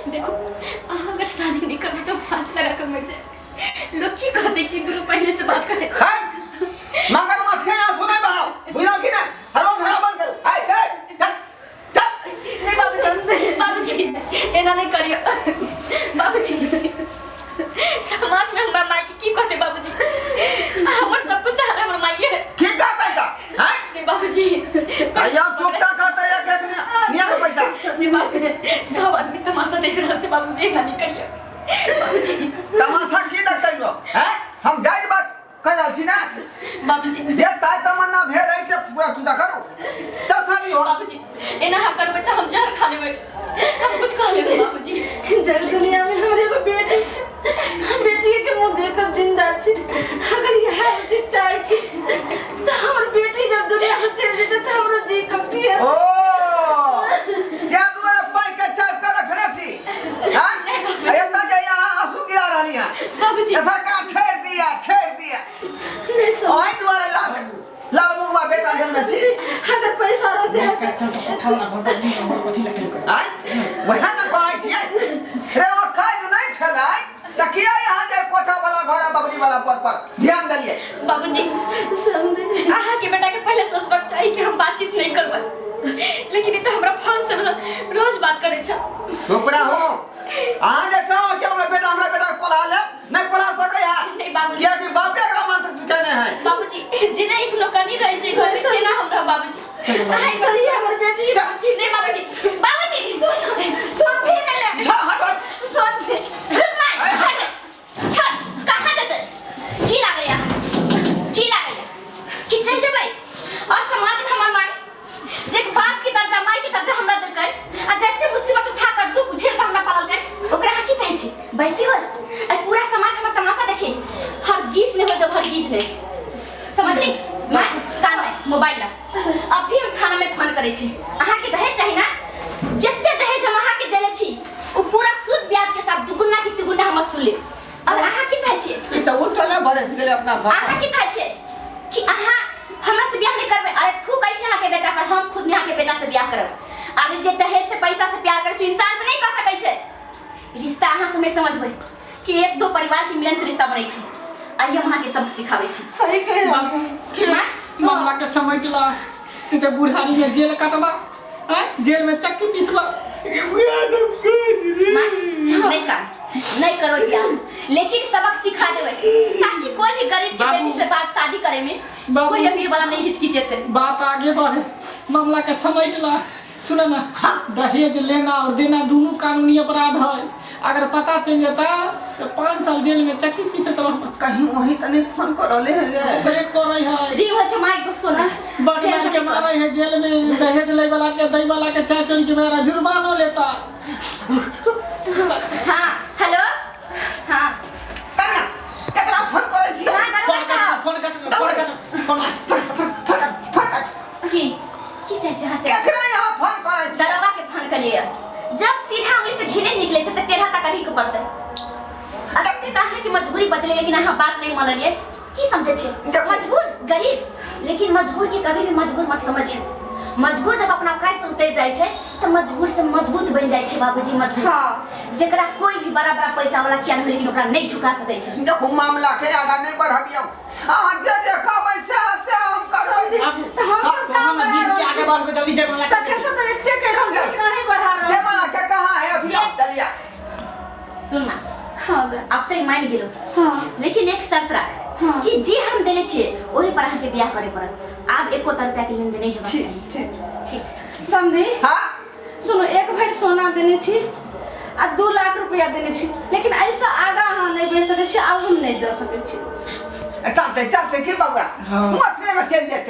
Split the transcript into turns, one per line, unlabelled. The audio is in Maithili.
देखो अहाँ अगर शादी नहीं करबै तऽ फांसी लगा कऽ मरि जाए लोग की कहतै कि दुनू पहले से बात करै छै
है मगरमच्छ के आंसू नहीं बहाओ बुझलो कि नहीं हरो धरा बंद करो हाय चल चल चल
नहीं बाबूजी बाबूजी एना नहीं करियो बाबूजी समाज में हमरा माई के की कहते बाबूजी हमर सब कुछ सहारा हमर माई है
की कहता है हैं
नहीं बाबूजी
आइयो चुपचाप कहता है कि निया के पैसा
नहीं बाबूजी सब आदमी तमाशा देख रहल छै बाबूजी एना नहीं करियो बाबूजी
तमाशा की देखते हो हैं हम जाहि बात कहि रहल छी ने
बाबूजी
जे ताय तमन्ना भेल है से पूरा चुदा करू तब शादी हो
बाबूजी एना हम करबै तऽ हम जहर खा लेबै हम कुछ खा लेबै बाबूजी
जग दुनिया में हमरे एगो बेटी छै हम बेटिए के मुंह देख के जिंदा छी अगर इएह उचित चाहै छी तऽ हमर बेटी जब दुनिया से चलि जेतै तऽ हमरो जी के की हेतै?
ओ क्या दुआरे पाइ के चाप के रखने छी हैं एतऽ जे अहाँ आंसू गिरा रहली हैं
बाबूजी
ए सरकार छोड़ दिया छोड़ दिया
नहीं सब
ओहि दुआरे लाल लाल मुंगवा बेटा भेल छी
अगर पैसा रहते
चल चल उठाओ ना घर पर नहीं और कथी लगे
आँय वएह ने कहै छियै रे ओ काज नहि छलै तऽ किया यहाँ जे कोठा वाला घर आ बबरी वाला पर पर ध्यान देलियै
बाबूजी
समझे
अहाँ के बेटा के पहले सोचबाक चाही कि हम बातचीत नहीं करबै लेकिन ई तऽ हमरा फोन से रोज बात करै छै
चुप रहू अहाँ जे चाहो कि हमरा बेटा हमरा बेटा के पढ़ा ले नहीं पढ़ा सकै है
नहीं बाबूजी
कियाकि बाप के एकरा मानते सिखेने है
बाबूजी जेना एक नौकरनी रहै छै घर में तेना हमरा बाबूजी अहाँ ई
सही है हमर बेटी
बाबूजी नहीं बाबूजी बाबूजी
सुनथिन ने
जा हट हट
सुनथिन
रुक माय हट छोड़ कहाँ जेतै की लागैया की लागैया कि चलि जेबै और समाज में हमर माय जे बाप के दर्जा माय के दर्जा हमरा देलकै आ जते मुसीबत उठा कर दुख झेल कर हमरा पाललकै ओकरा अहाँ की चाहै छी बेइज्जती होय आ पूरा समाज हमर तमाशा देखे हरगिज नहि होय देब हरगिज नहि समझली माय कान में मोबाइल ला अभी हम थाना में फोन करै छी अहाँ के दहेज चाही ना जते दहेज हम अहाँ के देले छी ओ पूरा सूद ब्याज के साथ दुगुना की तिगुना हम वसूल लेब और अहाँ की चाहै छियै
ई तऽ उल्टा ने बरस गेलै अपना सब
अहाँ की चाहै छियै कि अहाँ हमरा से बियाह नहीं करबै अरे थू कहै छै अहाँके बेटा पर हम खुद अहाँके बेटा से बियाह करब अरे जे दहेज से पैसा से प्यार करै छै इंसान से नहीं कर सकै छै रिश्ता अहाँ सब नहीं समझबै कि एक दो परिवार के मिलन से रिश्ता बनै छै आइ हम अहाँके सबक सिखाबै छी
सही कह रहल
बाबू मामला के समेट ला नहीं तो बुढ़ारी में जेल काटबा हैं जेल में चक्की पीसबा
माँ, नहीं कर नहीं करो बियाह लेकिन सबक सिखा देबै ताकि कोई भी गरीब के
बाबू।
बेटी से बात शादी करे में
बाबू।
कोई अमीर वाला नहीं हिचकिचेते
बात आगे बढ़े मामला के समेट ला सुनो ना दहेज लेना और देना दोनों कानूनी अपराध है अगर पता चल जाता तो 5 साल जेल में चक्की पीसत रहबा।
कहीं वही तनी फोन करले है रे।
ओकरे करै है।
जी हो छै माइक गुस्सो ना।
बट मार के मारे है जेल में, दहेज ले वाला के दै वाला के चाय चोरी के मारा जुर्मानो लेता।
हाँ हेलो हाँ।
कन्या केकरा फोन करै छी?
हाँ
फोन
दरवाजा
काट, फोन काट, फोन काट, फोन काट।
फट फट।
की की चाहे छै से?
केकरा यहाँ फोन करै छी?
दरवा के फोन करिए। जब सीधा उंगली से घिने निकले छै त टेढ़ा तक ही के पड़तै। अरे त अहाँ के मजबूरी बदले लेकिन अहाँ बात नहीं मानलिए। की समझे छै मजबूर गरीब? लेकिन मजबूर के कभी भी मजबूर मत समझिए। मजबूर जब अपना औकात पर उतर जाइ छै त मजबूर से मजबूत बन जाइ छै बाबूजी, मजबूत। जेकरा कोई भी बड़ा बड़ा पैसा वाला किया नहीं हो, लेकिन ओकरा नहीं झुका सकै छै।
देखू मामला के आगा नहीं बढ़ाबियौ। अहाँ जे जे कहबै से से हम करबै।
अब
तऽ हम सब
तो
कहाँ
हम
बढ़ा
बीत के
रहल
आगे
छी?
बढ़बे जल्दी जयमाला।
तखन से तऽ एते कहि रहल छी कि नहीं बढ़ा रहल।
जयमाला के कहाँ है अभी डलिया?
सुन माँ।
हाँ दा।
अब तो मान गेलो। लेकिन एक शर्त रख कि जे हम देले छियै ओही पर अहाँके बियाह करे पड़त। आब एको टा रुपया के लेनदेन नहीं हेबाक
ठीक
चाही।
ठीक।
ठीक।
समझी?
हाँ।
सुनो, 1 भरि सोना देने छी आ 2 लाख रुपया देने छी, लेकिन ऐसा आगा अहाँ नहीं बढ़ि सकै छी। आब हम नहीं दऽ सकै छी।
चलते चलते की बउआ?
हाँ।
मत में चल जेतै।